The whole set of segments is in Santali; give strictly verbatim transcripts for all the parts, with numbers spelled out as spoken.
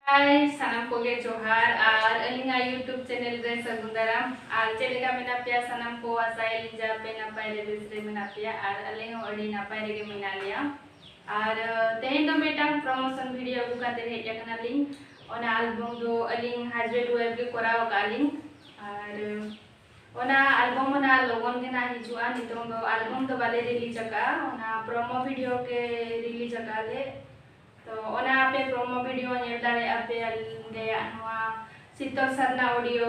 ᱦᱟᱭ, ᱥᱟᱱᱟᱢ ᱠᱚᱜᱮ ᱡᱚᱦᱟᱨ ᱟᱨ ᱟᱹᱞᱤᱧᱟᱜ YouTube channel ᱨᱮ ᱥᱟᱹᱜᱩᱱ ᱫᱟᱨᱟᱢ᱾ ᱟᱨ ᱪᱮᱫ ᱞᱮᱠᱟ ᱢᱮᱱᱟᱜ ᱯᱮᱭᱟ ᱥᱟᱱᱟᱢ ᱠᱚ? ᱟᱥᱟᱭᱟᱞᱤᱧ ᱡᱮ ᱟᱯᱮ ᱱᱟᱯᱟᱭ ᱨᱮ ᱵᱮᱥ ᱨᱮ ᱢᱮᱱᱟᱜ ᱯᱮᱭᱟ ᱟᱨ ᱟᱞᱮ ᱦᱚᱸ ᱟᱹᱰᱤ ᱱᱟᱯᱟᱭ ᱨᱮᱜᱮ ᱢᱮᱱᱟᱜ ᱞᱮᱭᱟ᱾ ᱟᱨ, ᱟᱸ, ᱛᱮᱦᱮᱧ ᱫᱚ ᱢᱤᱫᱴᱟᱝ promotion video ᱟᱹᱜᱩ ᱠᱟᱛᱮ ᱦᱮᱡ ᱟᱠᱟᱱᱟᱞᱤᱧ᱾ ᱚᱱᱟ album ᱫᱚ ᱟᱹᱞᱤᱧ husband wife ᱜᱮ ᱠᱚᱨᱟᱣ ᱟᱠᱟᱫ ᱞᱤᱧ᱾ ᱟᱨ, ᱟᱸ, ᱚᱱᱟ album ᱚᱱᱟ ᱞᱚᱜᱚᱱ ᱜᱮ ᱱᱟᱜ ᱦᱤᱡᱩᱜᱼᱟ᱾ ᱱᱤᱛᱚᱝ ᱫᱚ album ᱫᱚ ᱵᱟᱞᱮ release ᱟᱠᱟᱫᱼᱟ, ᱚᱱᱟ promo video ᱜᱮ release ᱟᱠᱟᱫ ᱞᱮ᱾ ᱛᱚ ᱚᱱᱟ ᱟᱯᱮ promo video ᱧᱮᱞ ᱫᱟᱲᱮᱭᱟᱜᱼᱟ ᱯᱮ ᱟᱞᱮᱭᱟᱜ ᱱᱚᱣᱟ ᱥᱤᱛᱚᱞ ᱥᱟᱨᱱᱟ audio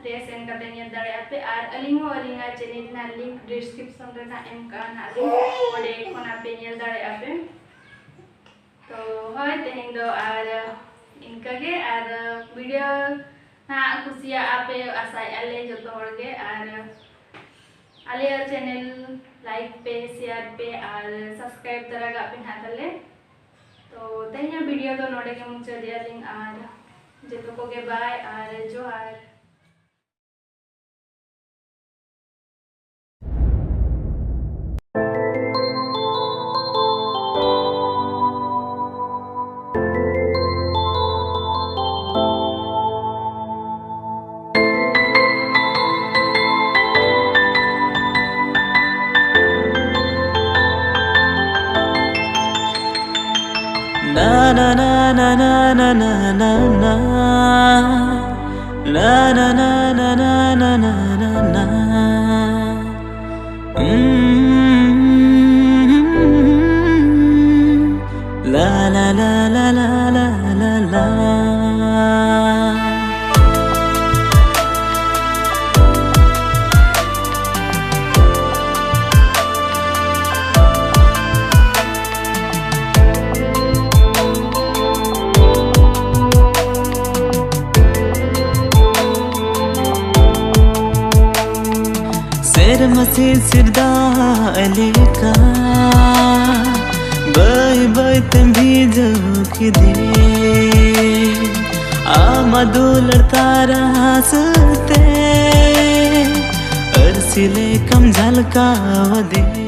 ᱨᱮ ᱥᱮᱱ ᱠᱟᱛᱮ ᱧᱮᱞ ᱫᱟᱲᱮᱭᱟᱜᱼᱟ ᱯᱮ᱾ ᱟᱨ ᱟᱹᱞᱤᱧ ᱦᱚᱸ ᱟᱹᱞᱤᱧᱟᱜ channel ᱨᱮᱱᱟᱜ link description ᱨᱮ ᱱᱟᱜ ᱮᱢ ᱠᱟᱜᱼᱟ ᱱᱟᱜ ᱞᱤᱧ, ᱚᱸᱰᱮ ᱠᱷᱚᱱ ᱟᱯᱮ ᱧᱮᱞ ᱫᱟᱲᱮᱭᱟᱜᱼᱟ ᱯᱮ᱾ ᱛᱚ ᱦᱳᱭ, ᱛᱮᱦᱮᱧ ᱫᱚ ᱟᱨ ᱤᱱᱠᱟᱹ ᱜᱮ, ᱟᱨ video ᱱᱟᱜ ᱠᱩᱥᱤᱭᱟᱜᱼᱟ ᱯᱮ ᱟᱥᱟᱭᱮᱫᱼᱟ ᱞᱮ ᱡᱚᱛᱚ ᱦᱚᱲ ᱜᱮ᱾ ᱟᱨ ᱟᱞᱮᱭᱟᱜ channel like ᱯᱮ, share ᱯᱮ ᱟᱨ subscribe ᱛᱟᱨᱟ ᱠᱟᱜ ᱯᱮ ᱱᱟᱜ ᱛᱟᱞᱮ᱾ ᱛᱚ ᱛᱮᱦᱮᱧᱟᱜ video ᱫᱚ ᱱᱚᱰᱮ ᱜᱮ ᱢᱩᱪᱟᱹᱫᱮᱜᱼᱟ ᱞᱤᱧ ᱟᱨ ᱡᱚᱛᱚ ᱠᱚᱜᱮ bye ᱟᱨ ᱡᱚᱦᱟᱨ᱾ Na na na na na na na na na. Na na na na na na na na na. Mm. La la la la la la la la. ᱥᱮᱨᱢᱟ ᱥᱤᱥᱤᱨ ᱫᱟᱜ ᱞᱮᱠᱟ ᱵᱟᱹᱭ ᱵᱟᱹᱭ ᱛᱮᱢ ᱵᱷᱤᱡᱟᱹᱣ ᱠᱮᱫᱮ᱾ ᱟᱢᱟᱜ ᱫᱩᱞᱟᱹᱲ ᱛᱟᱨᱟᱥ ᱛᱮ ᱟᱹᱨᱥᱤ ᱞᱮᱠᱟᱢ ᱡᱷᱟᱞᱠᱟᱣ ᱟᱫᱮ᱾